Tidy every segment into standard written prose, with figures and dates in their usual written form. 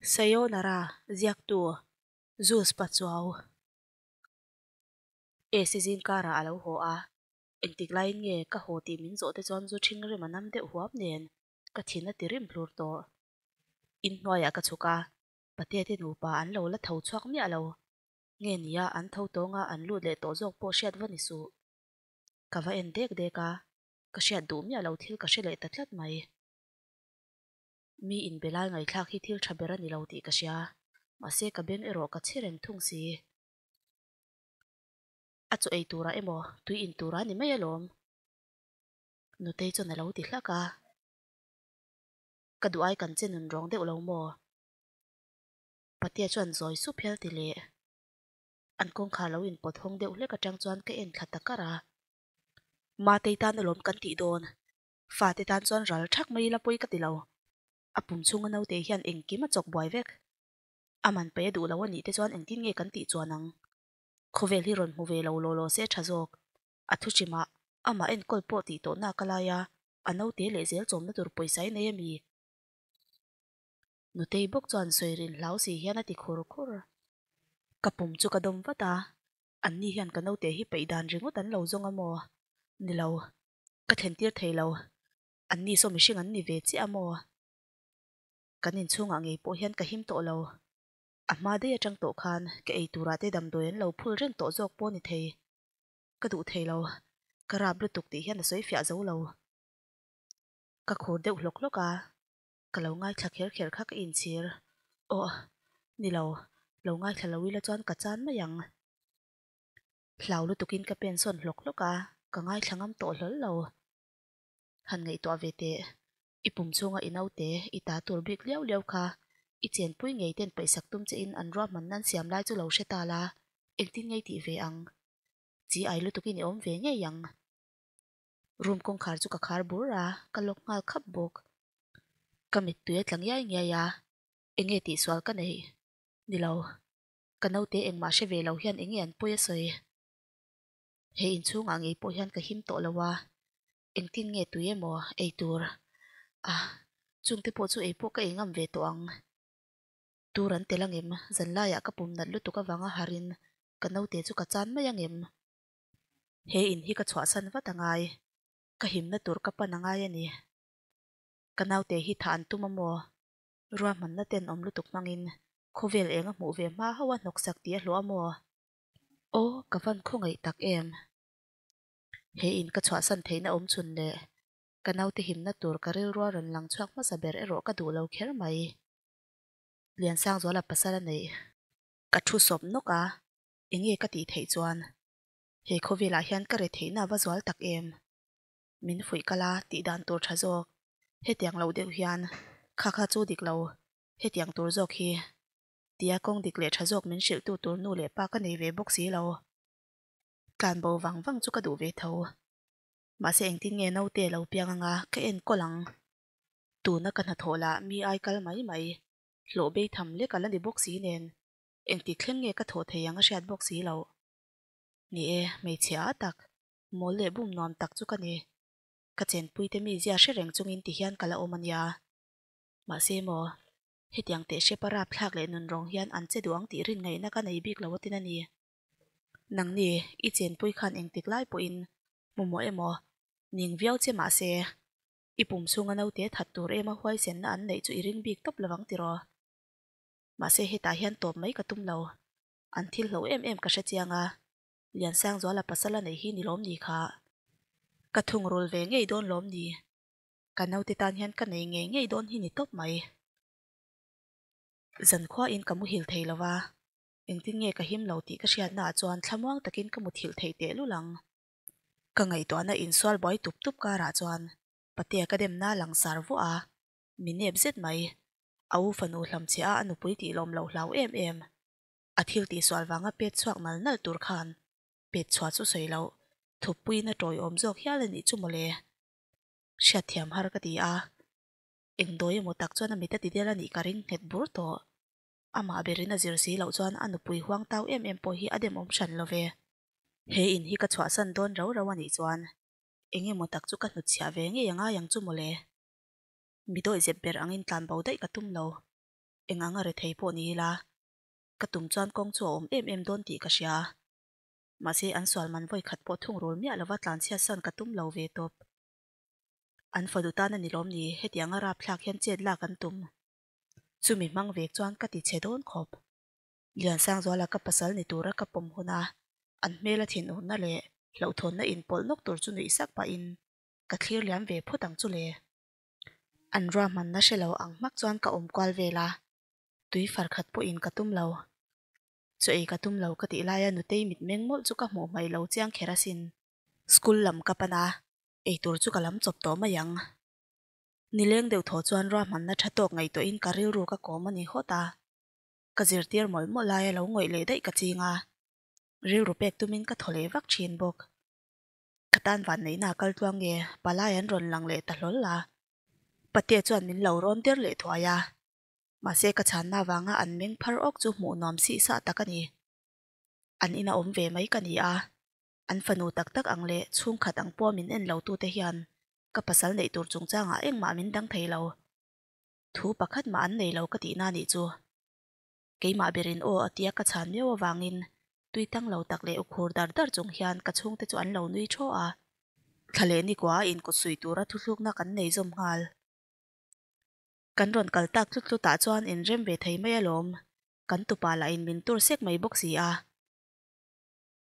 Sayonara, ziaktu, Zeus Pachuau. Esi zingkarah a lo haw a, engtik laiin nge ka haw tih min zawh te chuan zu ṭhing rim a nam deuh huam nen ka thin a ti rim hlur tawh. Inhnuaiah ka chhuk a, Patea te nupa an lo la tho chhuak miah lo. Nge nia an tho tawnga an lut leh tawh zawk pawh hriat va ni suh. Ka va en dek dek a, ka hriat duh miah lo thil ka hre leh ta tlat mai. Mi inbe lai ngaithlak hi thil tha ber a ni lo tih ka hria, mahse ka beng erawh ka chhi reng thung si. A chaw ei turah emaw tui in turah a ni mai alawm. Nutei chuan a lo ti hlak a. Ka duh ai kan che nun rawng deuh lo maw? Patea chuan zawi sup hial ti leh. An kawngkhar lo inpawt hawng deuh hlek atang chuan ka en thla ta kar a. Matei tan alawm kan tih dawn. Fate tan chuan ral thak mai ila pawi ka ti lo. A pum chhunga naute hian engkim a chawk buai vek. A man paih a duh lo a nih te chuan engtin nge kan tih chuan ang? Khawvel hi rawn hmu ve lo law law se tha zawk. A thu hrimah amah enkawl pawh tih tawh nak a lai a, a naute leh zel chawmna tur pawisa i nei a mi? Nutei bawk chuan sawi rin hlau si hian a ti khur khur. Ka pum chu ka dawm vat a, anni hian ka naute hi peih dan ringawt an lo zawng a maw? Ni lo, ka thlen tir thei lo. Anni saw mihring an ni ve chiah a maw? Kan inchhungah ngei pawh hian ka him tawh lo. A hma daih atang tawh khan ka ei turah te damdawi an lo phul reng tawh zawk pawh ni thei. Ka duh thei lo, ka rap lutuk tih hian a sawi fiah zo lo. Ka khur deuh hlawk hlawk a, ka lo ngaithla kher kher kha ka inchhir. Aw, ni lo, lo ngaithla lo ila chuan ka chan mai ang. Hlau lutukin ka pen sawn hlawk hlawk a, ka ngaithla ngam tawh hlawl lo. Han ngaihtuah ve teh, i pum chhunga i naute, i ta tur bik liau liau kha, i chenpui ngei ten paihsak tum che in an ruahman nan siam lai chu lo hre ta la, engtin ngei tih ve ang? Chi ai lutukin i awm ve ngei ang. Room kawngkhar chu ka khar bur a, ka lock nghal khap bawk. Ka mittui a tla ngiai ngiai a, enge tihsual ka neih? Ni lo, ka naute engmah hre ve lo hian enge an pawi a sawi? He inchhungah ngei pawh hian ka him tawh lo a, engtin nge tui emaw ei tur a, chungte pawh chu ei pawh ka ei ngam ve tawh ang. Tur an tel angem, zanlaiah ka pum nat lutuk avanga harin ka naute chu ka chan mai angem. He in hi ka chhuahsan vat angai, ka himna tur ka pan angai a ni. Ka naute hi thah an tum a maw? Ruahmanna ten awm lutuk hmangin khawvel eng a hmuh ve hma hauh a hnawksak tih a hlawh a maw? Aw, ka van khawngaih tak em? He in ka chhuahsan theihna awm chhun leh ka naute himna tur ka rilrua rawn lang chhuak hmasa ber erawh ka duh lo kher mai. Liansangzuala pasal a neih. Ka thu sawp nawk a, enge ka tih theih chuan he khawvelah hian ka re theihna va zual tak em? Min fuih kal a tih dan tur tha zawk. Hetiang lo deuh hian kha kha chu dik lo, hetiang tur zawk hi tia kawng dik leh tha zawk min hrilhtu tur nu leh pa ka nei ve bawk si lo. Tlan bo vang vang chu ka duh ve tho. Mahse engtin nge naute lo piang anga ka enkawl ang. Tuna ka hnathawh lah mi ai kal mai mai, hlawh bei tham lek a la ni bawk si nen engtik thleng nge ka thawh thei ang a hriat bawk si loh. Ni e, hmeichhia a tak, mawl leh bum nuam tak chu ka ni. Ka chenpuite mi zia hre reng chungin ti hian ka la awm a nia. Mahse maw, hetiang teh hrepa rapthlak leh nun rawng hian an che duh ang tih rin ngaihna ka nei bik lo atin a ni. Nangni, i chenpui khan engtik lai pawhin hmu maw emaw, ning viau che mahse, i pum chhunga naute that tur ema huaisenna an neih chu i ring bik tawp lovang tiraw? Mahse hetah hian tawp mai ka tum lo. An thil hlo em em ka hre chiang a, Liansangzuala pasal a neih hi ni lawm ni kha? Ka thungrul ve ngei dawn lawm ni? Ka naute tan hian ka nei ngei ngei dawn hi ni tawp mai. Zankhuain ka muhil thei lo va, engtin nge ka him lo tih ka hriatnaah chuan thlamuang takin ka muthilh theih tehlul ang. Ka ngaihtuahna insual buai tup tup karah chuan Patea ka demna langsar vuah a, mi nep zet mai. A u fanu hlamchhiah a a nupui tih lawm loh hlau em em. A thil tihsual vanga pet chhuak nal nal tur khan pet chhuah chu sawi loh, thuppuiin a tawiawm zawk hial a nih chu mawle. Hriatthiam har ka ti a, eng dawi emaw tak chuan a mit a ti del a nih ka ring nghet bur tawh. Amah berin a zir si loh chuan a nupui huang tau em em pawh hi a demawm hran lo ve. He in hi ka chhuahsan dawn rau rau a nih chuan eng emaw tak chu ka hnutchhiah ve ngei a ngai ang chu mawle. Mi dawih zep ber angin tlan bo daih ka tum lo. Eng anga rethei pawh ni ila, ka tum chuan kawng chu a awm em em dawn tih ka hria. Mahse an sual man vawi khat pawh thungrul miah lova tlanchhiat san ka tum lo ve tawp. An fanu tan a ni lawm ni, hetianga rapthlak hian chet lak an tum. Chumi hmang vek chuan ka ti chhe dawn khawp. Liansangzuala ka pasal ni tura ka pawm hun a, an hmela thinurna leh hlauhthawnna inpawlh nawk tur chu nuih sak pahin ka thlir liam ve phawt ang chu le. An ruahmanna hre lo ang hmak chuan ka awm kual vel a, tui far khat pawhin ka tum lo. Chaw ei ka tum lo ka tih laia nutei mitmeng mawlh chu ka hmuh hmaih lo chiang kher asin. School lam ka pan a, eitur chu ka lam chawp tawh mai ang. Nileng deuh thaw chuan ruahmanna tha tawk ngaihtuahin ka rilru ka kawm a ni hawt a. Ka zirtir mawlh mawlh laia lo ngawih leh daih ka ching a, rilru pek tumin ka thaw leh vak thin bawk. Ka tan vanneihna a kal tluang nge, palai an rawn lang leh ta hlawl a. Patea chuan min lo rawn der leh thuai a, mahse ka chhanna avanga an meng phar awk chu hmuh nuam sih sah tak a ni. An ina awm ve mai ka ni a, an fanu tak tak ang leh chhungkhat ang pawh min en lo tute hian ka pasal neih tur chungchangah engmah min dang thei lo. Thu pakhat mah an nei lo ka tihna nih chu. Keimah berin aw a tia ka chhan miau avangin tui tang lo tak leh ukhur dar dar chung hian ka chhungte chu an lo nui thaw a. Thla leh nikua a inkut suih tura thuthlukna kan nei zawm nghal. Kan rawn kal tak tlut tlut ah chuan inrem ve thei mai alawm, kan tupa lah in min tur sek mai bawk si a.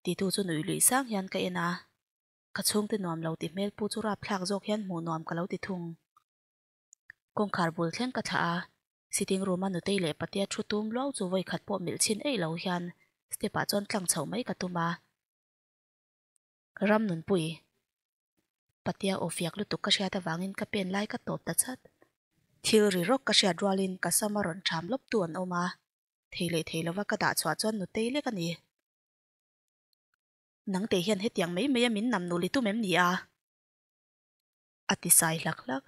Titu chu nuih luih sang hian ka en a, ka chhungte nuam lo ti hmel pu chu rapthlak zawk hian hmuh nuam ka lo ti thung. Kawngkhar bul thleng ka thlah a, sitting room a nutei leh patea thu tum luau chu vawi khat pawh milh chhin eih lo hian step ah chuan tlang chhoh mai ka tum a. Ram nunpui patea aw fiak lutuk ka hriat avangin ka pen lai ka tawp ta chat. Thil ri rawk ka hriat rualin ka sam a rawn ṭham lawp tu an awm a, thei leh thei lova ka dah chhuah chuan nutei lek a ni. Nangte hian hetiang mai mai a min nam nul i tum em ni a? A ti sai hlak hlak.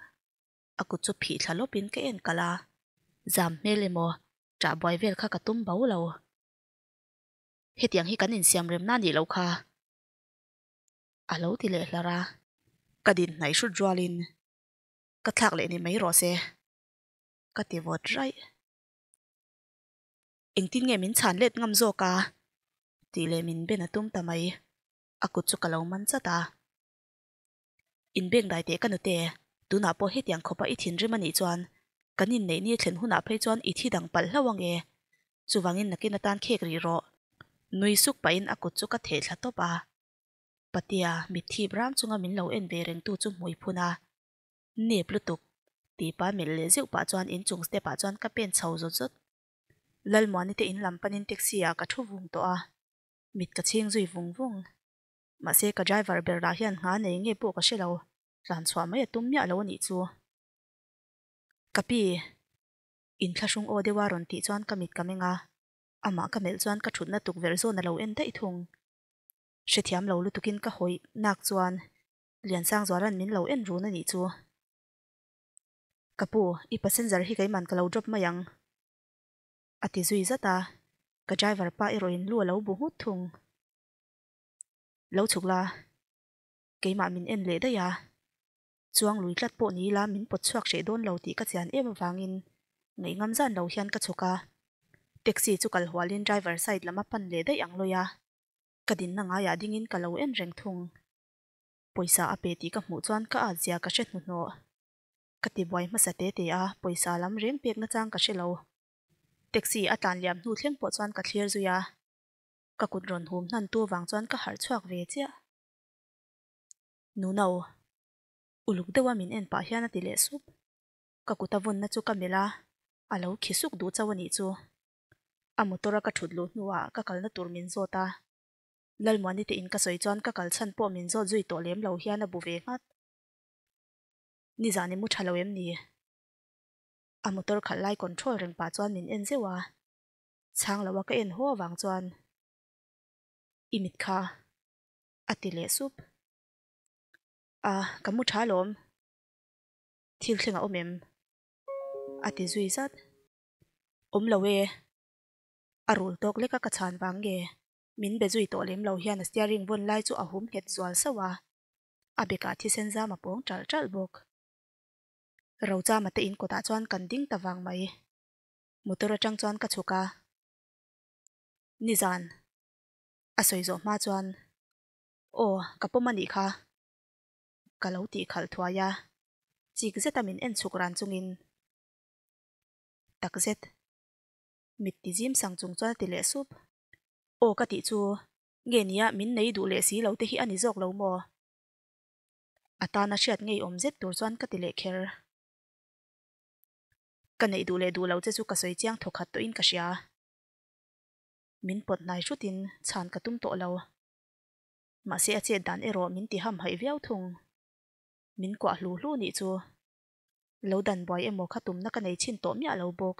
A kut chu phih thla lawpin ka en kalh a. Zam hmel emaw, ṭah buai vel kha ka tum bo lo. Hetiang hi kan insiam remna a nih loh kha. A lo ti leh hlar a. Ka din hnaih hrut rualin ka thlak leh ni mai rawh se. Ka ti vawt raih. Engtin nge min chhan let ngam zawk a? Tih leh min ben a tum ta mai. A kut chu ka lo man chat a. Inbengdai teh ka nute, tunah pawh hetiang khawpa i thinrim a nih chuan kan inneih ni thlen hunah phei chuan i thi dang palh hlauh ang e. Chuvangin nakin atan khek rih rawh. Nui suk pahin a kut chu ka theh thla tawp a. Patea, mitthip ram chunga min lo en ve rengtu chu hmui phun a. Nep lutuk, tih pa melh leh zeuh pah chuan inchung step ah chuan ka pen chho zawt zawt. Lalmuani te in lam panin taxi ah ka thu vung tawh a, mit ka chhing zui vung vung. Mahse ka driver ber lah hian ngha nei nge pawh ka hre lo, tlan chhuah mai a tum miah lo a nih chu. Ka pi, inthlahrung aw deuha rawn tih chuan ka mit ka meng a, amah ka melh chuan ka thutna tukverh zawn a lo en daih thung. Hrethiam lo lutukin ka hawi nak chuan Liansangzuala'n min lo en run a nih chu. Ka pu, i passenger hi keiman ka lo drop mai ang. A ti zui zat a, ka driver pa erawhin lu a lo bu nghut thung. Lo chhuk la, keimah min en leh daih a, chuang lui tlat pawh ni ila min pawt chhuak hreh dawn lo tih ka chian em avangin ngaihngam zan lo hian ka chhuk a, taxi chu kal hualin driver side lam a pan leh daih ang lawi a, ka dinna ngaiah dingin ka lo en reng thung. Pawisa a pe tih ka hmuh chuan ka at zia ka hre hnuhnawh. Ka ti buai hmasa te te a, pawisa lam reng pek nachang ka hre lo. Taxi a tlan liam hnu thleng pawh chuan ka thlir zui a. Ka kut rawn hum hnan tu vang chuan ka harh chhuak ve chiah. Nuno. Uluk deuha min en pah hian a ti leh sup. Ka kut a vawnna chu ka melh a, a lo khi suk duh chauh a nih chu. A motor a ka thut luh hnuah ka kalna tur min zawt a. Lalmuani te in ka sawi chuan ka kal chhan pawh min zawt zui tawh lem lo hian a bu ve nghat. Nizan i mu tha lo em ni? A motor khalh lai control reng pah chuan min en zeuh a. Chhang lo a ka en haw avang chuan i mit kha a ti leh sup. A, ka mu tha alawm. Thil thleng a awm em? A ti zui zat. Awm lo e. A rul tawk lek a ka chhan vang nge? Min be zui tawh lem lo hian a steering vawn lai chu a hum nghet zual sauh a. A bekah thisen zam a pawng ṭalh ṭalh bawk. Rochama te in kawtah chuan kan ding ta vang mai. Motor atang chuan ka chhuk a, Nizan a sawi zawh hma chuan, Aw, ka pawm a nih kha, ka lo tih khalh thuai a, chik zeta min en chhuk ran chungin, Takzet, mit ti zim sang chung chuan a ti leh sup. Aw ka tih chu, nge nia min nei duh leh si lo te hi a ni zawk lo maw? A tana hriat ngei awm zet tur chuan ka ti leh kher. Ka neih duh leh duh lo che chu ka sawi chiang thawkhat tawhin ka hria. Min pawt hnai hrutin chhan ka tum tawh lo. Mahse a chet dan erawh min ti hamhaih viau thung. Min kuah hlu hlu nih chu. Lo dan buai emaw kha tumna ka nei chhin tawh miah lo bawk.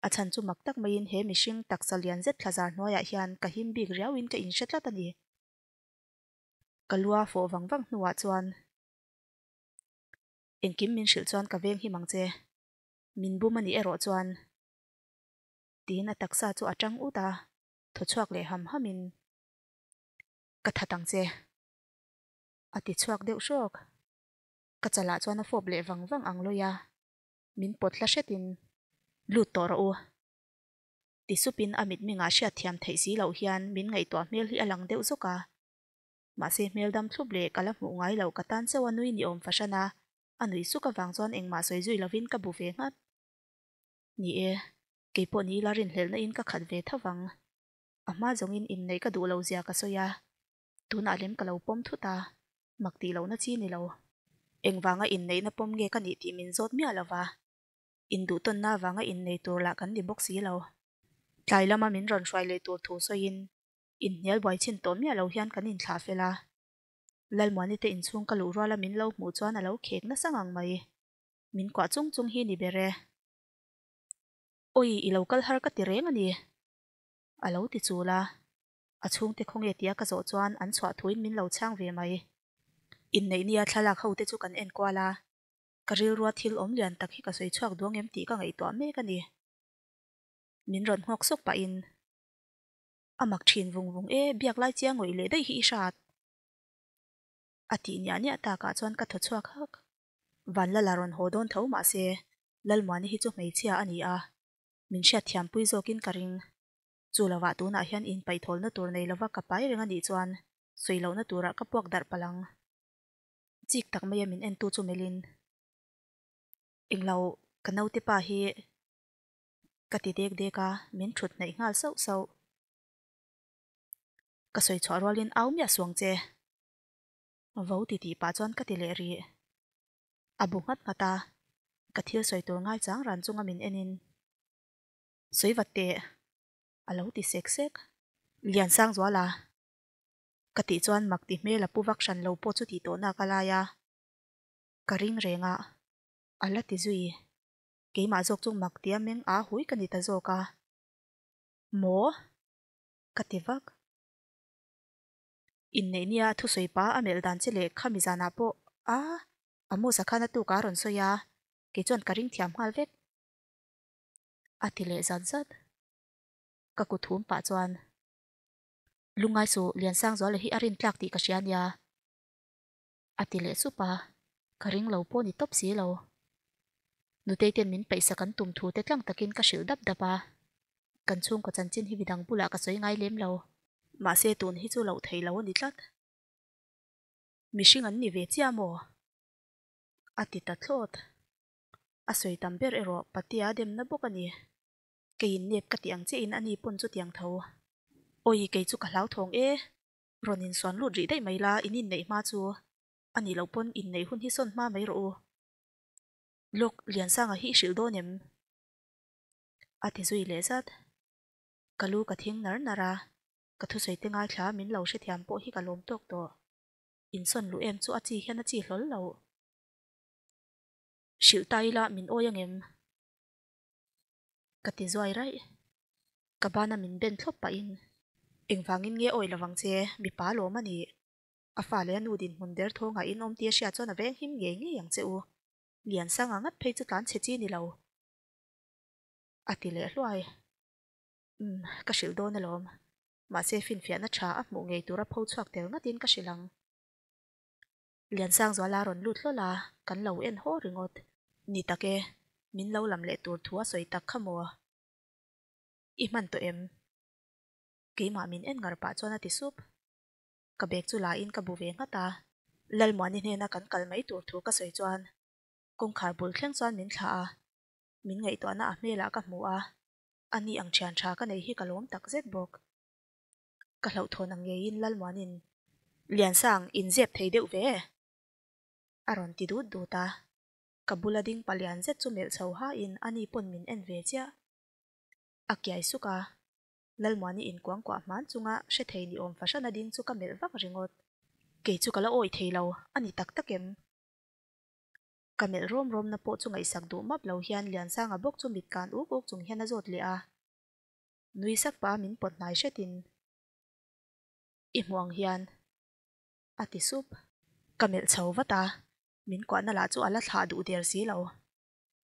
A chhan chu mak tak maiin he mihring taksa lian zet thlazar hnuaiah hian ka him bik riauin ka inhre tlat a ni. Ka lua fawh vang vang hnuah chuan engkim min hrilh chuan ka veng him ang che. Min bum a nih erawh chuan tiin a taksa chu a tang ut a, thaw chhuak leh ham hamin ka that ang che a ti chhuak deuh hrawk. Ka chalah chuan a fawp leh vang vang ang lawi a, min pawt hla hretin lut tawh rawh u ti supin a mitmingah hriat thiam theih si loh hian min ngaihtuah hmel hi a lang deuh zawk a. Mahse hmel dam thlup leh ka la hmuh ngai loh ka tan chauh a nui ni awm fahran a, a nui suk avang chuan engmah sawi zui lovin ka bu ve nghat. Ni e, keipawh ni ila rinhlelhna in ka khat ve tho vang. A hma zawngin inneih ka duh lo zia ka sawi a, tunah lem ka lo pawm thut a, mak tih lohna chi ni lo. Engvanga inneihna pawm nge ka nih tih min zawt miah lo va, induhtawnna avanga innei tur lah kan ni bawk si lo. Tlai lama min rawn hruai leh tur thu sawiin inhnial buai chhin tawh miah lo hian kan inthlah fel a. Lalmuani te inchhung ka luh ruala min lo hmuh chuan a lo khek nasa ngang mai. Min kuah chung chung hi ni ber e. Awi, i lo kal har ka ti reng a ni. A lo ti chul a. A chhungte khawnge tia ka zawh chuan an chhuah thuin min lo chhang ve mai. Inneih nia thlalak ho te chu kan en kual a. Ka rilrua thil awm lian tak hi ka sawi chhuak duang em tih ka ngaihtuah mek a ni. Min rawn nghawk sawk pahin a mak thin vung vung e, biak lai chiang ngawih leh daih hi i hrat. A tih niah niah takah chuan ka thaw chhuak hak. Vanlala rawn haw dawn tho mahse Lalmuani hi chu hmeichhia a ni a, min hriatthiampui zawkin ka ring. Chu lovah tunah hian inpaihthawlna tur nei lova ka pai reng a nih chuan sawi lohna turah ka puak darh palh ang. Chik tak maia min entu chu melhin, Englo, ka naute pa hi ka ti dek dek a, min thut hnaih nghal sauh sauh. Ka sawi chhuah rualin au miah suang che. Vo ti tih pah chuan ka ti leh rih. A bu nghat nghat a, ka thil sawi tur ngai chang ran chunga min enin, Sawi vat teh, a lo ti sek sek. Liansangzuala, ka tih chuan mak ti hmel a pu vak hran lo pawh chu tih tawh nak a lai a, ka ring reng a, a la ti zui. Keimah zawk chu mak tia meng a hui ka ni ta zawk a, Maw? ka ti vak. Inneih nia thusawi pa a melh dan che leh khami zanah pawh a Amos-a khan a tuk a rawn sawi a, kei chuan ka ring thiam nghal vek. A ti leh zat zat. Ka kut hum pah chuan, Lungngai suh, Liansangzuala hi a rin tlak tih ka hria nia. A ti leh sup a, ka ring lo pawh ni tawp si lo. Nutei ten min paihsak an tum thu te tlang takin ka hrilh dap dap a, kan chhungkaw chanchin hi midang bulah ka sawi ngai lem lo. Mahse tun hi chu loh theih lo a ni tlat. Mihring an ni ve chiah maw? A ti ta thlawt. A sawi tam ber erawh Patea demna bawk a ni. Keiin nep ka tih ang chiahin a ni pawn chutiang tho. Awi kei chu ka hlauthawng e. Rawn insuan lut rih daih mai la, in inneih hma chu a nih loh pawn inneih hun hi sawn hma mai rawh u. Lawk, Liansanga hi i hrilh dawn em? A ti zui leh zat. Ka lu ka thing nar nar a, ka thusawi te ngaithla min lo hrethiam pawh hi ka lawm tawk tawh. Insawn luh em chu a chi hian a chi hlawl loh. Hrilh ta ila min awi angem? Ka ti zuai raih. Ka bana min ben thlawp pahin, Engvangin nge awi lovang che, mipa lawm a nih. A fa leh a nu dinhmun der thawngah in awm tia hriat chuan a veng him ngei ngei ang che u. Liansanga ngat phei chu tlan chhe chi ni lo. A ti leh hluai. Umm, ka hrilh dawn alawm. Mahse finfiahna tha a hmuh ngei tura pho chhuak tel ngatin ka hrilh ang. Liansangzuala rawn lut hlawl a, kan lo en haw ringawt. Ni tak e, min lo lam leh tur thu a sawi tak kha maw? I hman tawh em? Keimah min en ngar pah chuan a ti sup. Ka bag chu la in ka bu ve nghat a. Lalmuani hnena kan kal mai tur thu ka sawi chuan kawngkhar bul thleng chuan min thlah a. Min ngaihtuahna a hmelah ka hmu a, ani ang thian tha ka nei hi ka lawm tak zet bawk. Ka hlauhthawn ang ngeiin Lalmuanin, Liansang, inzep thei deuh ve? A rawn ti dut dut a. Ka bula ding palian zet chu melh chho hain ani pawn min en ve chiah. A kiai suk a, Lalmuani inkuangkuah hman chunga hre thei ni awm fahran a ding chu ka melh vak ringawt. Kei chu ka la awih thei lo, a ni tak tak em? Ka melh rawm rawmna pawh chu ngaihsak duh map lo hian Liansanga bawk chu mit kan uk uk chung hian a zawt leh a. Nui sak pah a min pawt hnai hretin, I hmuh ang hian. A ti sup. Ka melh chho vat a, min kuahna lah chu a la thlah duh der si lo.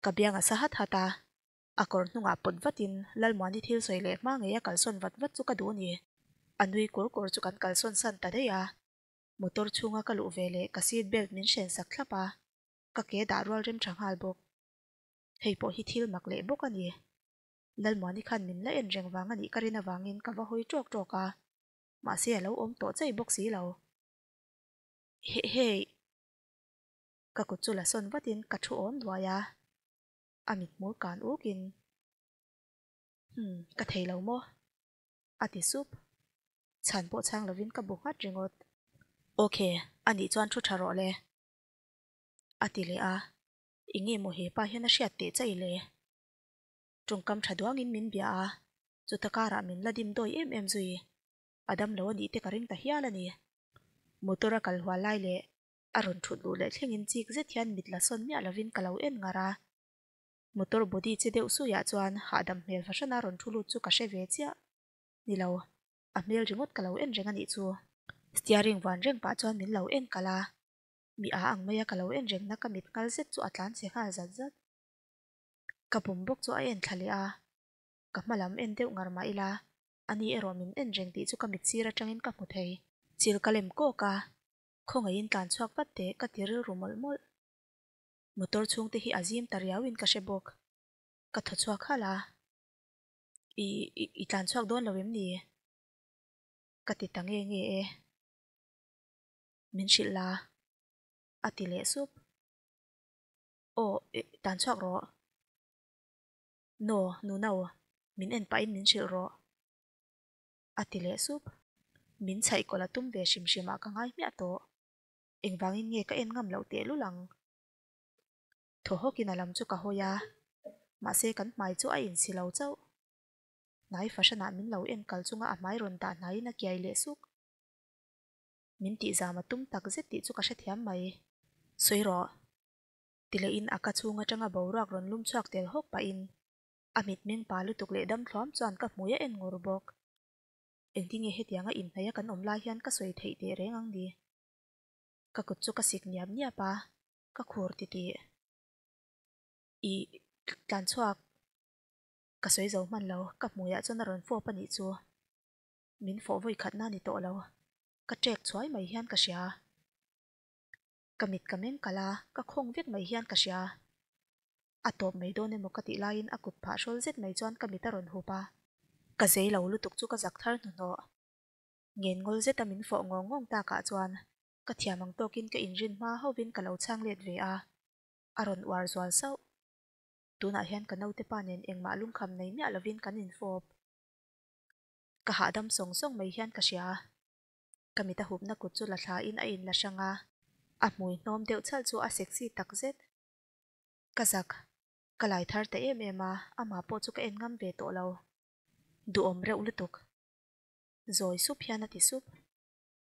Ka biang a sa hat hat a, a kawr hnungah pawt vatin Lalmuani thil sawi leh hma ngei a kalsawn vat vat chu ka duh ni. A nui kur kur chu kan kalsawn san ta daih a. Motor chhunga ka luh ve leh ka seat belt min hren sak thlap a, ka ke dah rual rem tha nghal bawk. Hei pawh hi thil mak leh bawk a ni. Lalmuani khan min la en reng vang a nih ka rin avangin ka va hawi ṭawk ṭawk a, mahse a lo awm tawh chei bawk si lo. Hehei! Ka kut chu la sawn vatin ka thu awm duai a, a mithmul kan ukin, Umm, ka thei lo maw? A ti sup. Chhan pawh chhang lovin ka bu nghat ringawt. Ok, anih chuan thu tha rawh le. A ti leh a, enge maw he pa hian a hriat teh chaih le? Tawngkam tha duangin min bia a, chuta karah min la dim dawi em em zui. A dam lo anih te ka ring ta hial a ni. Motor a kal hual lai leh a rawn thut luh leh thlengin chik zet hian mit la sawn miah lovin ka lo en ngar a. Motor body che deuh suiah chuan hahdam hmel fahran a rawn thu lut chu ka hre ve chiah. Ni lo, a hmel ringawt ka lo en reng a nih chu. Steering van reng pah chuan min lo en kalh a, mi a ang mai a ka lo en rengna ka mit nghal zet chu a tlan chhe nghal zat zat. Ka pum bawk chu a en thla leh a, ka hma lam en deuh ngar mah ila, ani erawh min en reng tih chu ka mit sir atangin ka hmu thei. Chil ka lem kawk a, khawngaihin tlan chhuak vat teh ka ti rilru mawlh mawlh. Motor chhungte hi a zim ta riauin ka hre bawk. Ka thaw chhuak halh a, I, i tlan chhuak dawn lo em ni? Ka ti ta nge nge e. Min hrilh la, a ti leh sup. Aw, tan chhuak rawh. No, nu no, min en pahin min hrilh rawh. A ti leh sup. Min chhaih kawlh a tum ve hrim hrim ah ka ngai hmiah tawh. Engvangin nge ka en ngam loh tehlul ang? Thaw hawkin a lam chu ka hawi a, mahse kan hmai chu a insi lo chauh. Hnai fahranah min lo en kal chunga a hmai rawn dah hnaiin a kiai leh suk. Min tihzam a tum tak zet tih chu ka hrethiam mai. Sawi rawh. Ti lehin a ka chhung atanga boruak rawn lum chhuak tel hawk pahin a mitmeng pa lutuk leh dam thluam chuan ka hmui a en ngur bawk. Engtinge hetianga inhnaih a kan awm lai hian ka sawi theih teh reng ang ni? Ka kut chu ka sik niap niap a, ka khur titih. I tlan chhuak. Ka sawi zo hman lo, ka hmuiah chuan a rawn fawp a nih chu. Min fawh vawi khatna ni tawh lo. Ka ṭek chhuai mai hian ka hria. Ka mit ka meng kalh a, ka khawng vek mai hian ka hria. A tawp mai dawn emaw ka tih laiin a kut phah hrawl zet mai chuan ka mit a rawn hup a. Ka zei lo lutuk chu ka zak thar hnuhnawh. Ngen ngawl zeta min fawh ngawng ngawng takah chuan ka thiam ang tawkin ka inrin hma hovin ka lo chhang let ve a, a rawn uar zual sauh. Tunah hian ka naute pa nen engmah lungkham nei miah lovin kan infawp. Ka hahdam sawng sawng mai hian ka hria. Ka mit a hupna kut chu la thlain a inla hrang a, a hmui hnawm deuh chhalh chu a sexy tak zet. Ka zak, ka lai thar ta em em a, amah pawh chu ka en ngam ve tawh lo. Duhawm reuh lutuk. Zawi sup hian a ti sup.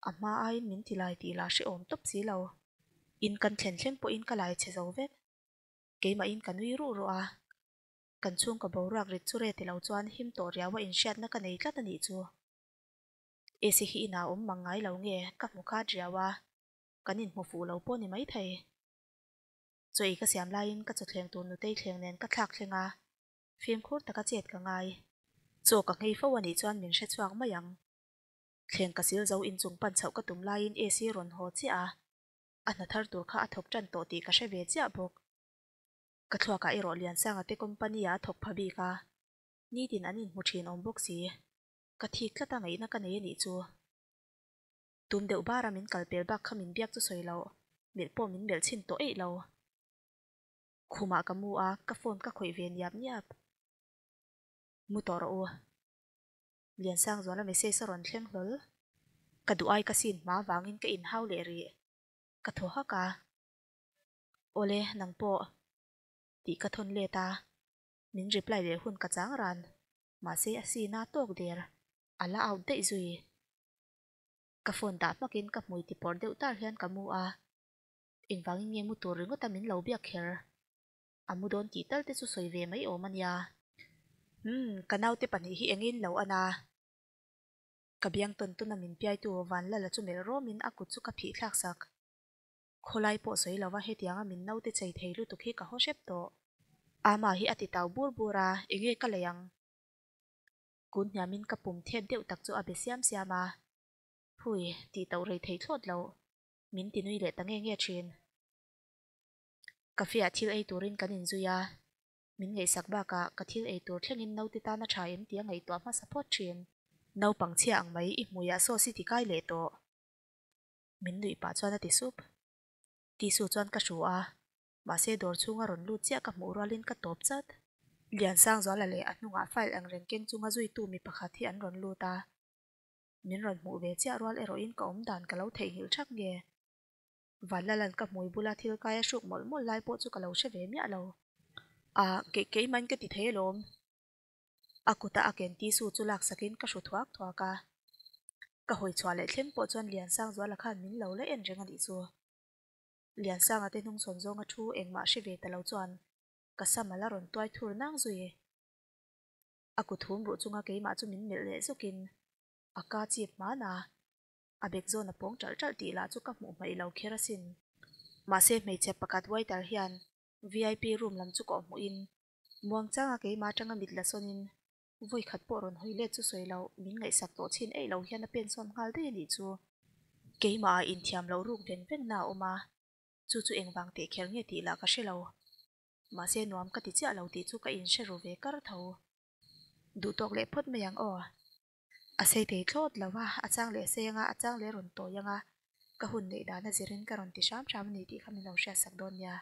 A hma aiin min ti lai tih lah hrehawm tawp si lo. In kan thlen thleng pawhin ka lai chhe zo vek. Keimahin ka nui ruh ruh a. Kan chhungkaw boruak rit chu re ti lo chuan him tawh riau a inhriatna ka nei tlat a nih chu. Esi hi inah awm mang ngai lo nge ka hmu khat riau a, kan inhmu fuh lo pawh ni maithei. Chaw ei ka siam laiin ka chawthleng tur nutei thleng nen ka thlak thleng a, fimkhur taka chet ka ngai. Chaw ka nghei fo a nih chuan min hre chhuak mai ang. Thleng ka sil zo inchung pan chhoh ka tum laiin AC rawn haw chiah a, a hna thar tur kha a thawk tan tawh tih ka hre ve chiah bawk. Ka thluakah erawh Liansanga te company ah a thawk pha bik a. Nitin an inhmu thin awm bawk si. Ka thik tlat a ngaihna ka nei a nih chu. Tum deuh bara min kal pel bak kha min biak chu sawi loh, melh pawh min melh chhin tawh eih lo. Khumah ka mu a, ka phone ka khawih ve niap niap. Mu tawh rawh u. Liansangzuala message a rawn thleng hlawl. Ka duh ai ka sin hma vangin ka inhau leh rih. Ka thaw hak a. Awle, nang pawh. Tih ka thawn let a. Min reply leh hun ka chang ran. Mahse a sin a tawk der. A la out daih zui. Ka phone dah hmakin ka hmui ti pawr deuh tar hian ka mu a. Engvangin nge mu tur ringawta min lo biak kher? A mu dawn tih tal te chu sawi ve mai awm a nia. Umm, ka naute pahnih hi engin lo an a. Ka biang tawn tawn a min piaitu Vanlala chu melh rawmin a kut chu ka phih thlak sak. Khawlai pawh sawi lova hetianga min naute chei thei lutuk hi ka haw hrep tawh. Ama hi a ti tau bur bur a, enge ka lei ang? Kun hniamin ka pum thep deuh tak chu a be siam siam a. Hui, tih tauh rei thei thlawt loh. Min ti nui leh ta nge nge thin. Cafe ah thil ei turin kan inzui a, min ngaihsak bakah ka thil ei tur thlengin naute tan a tha em tih a ngaihtuah hmasa phawt thin. Naupang chhia ang mai i hmuiah sauce i ti kai leh tawh. Min nuih pah chuan a ti sup. Tissue chuan ka hru a, mahse dawr chhunga rawn lut chiah ka hmuh rualin ka tawp chat. Liansangzuala leh a hnungah file ang reng keng chunga zuitu mi pakhat hi an rawn lut a. Min rawn hmuh ve chiah rual erawhin ka awm dan ka lo theihnghilh thak nge. Vanlalan ka hmui bula thil kai a hruk mawlh mawlh lai pawh chu ka lo hre ve miah lo. A, keih keih main ka ti thei alawm. A kuta a ken tissue chu laksakin ka hru thuak thuak a. Ka hawi chhuah leh thleng pawh chuan Liansangzuala khan min lo la en reng a nih chu. Liansanga te hnungchhawn zawnga thu engmah hre ve ta lo chuan ka sam a la rawn tuai thur nang zui. A kut hum ruh chunga keimah chu min melh leh zawkin a ka chip hman a. A bek zawn a pawng ṭalh ṭalh tih lah chu ka hmuh hmaih lo kher asin. Mahse hmeichhe pakhat waiter hian vip room lam chu kawh hmuhin muangchanga keimah aṭanga mit la sawnin vawi khat pawh rawn hawi let chu sawi loh min ngaihsak tawh chhin eih lo hian a pen sawn nghal daih a nih chu. Keimahah inthiam loh ruk veng veng na a awm a, chu chu engvang teh kher nge tih lah ka hre lo. Mahse nuam ka ti chiah lo tih chu ka inhre ru ve kar tho. Duh tawk leh phawt mai ang aw. A sei thei thlawt lo a, a chang leh sei anga a chang leh rawn tawi anga ka hun neih dan a zirin ka rawn ti hram hram a ni tih kha min lo hriatsak dawn nia.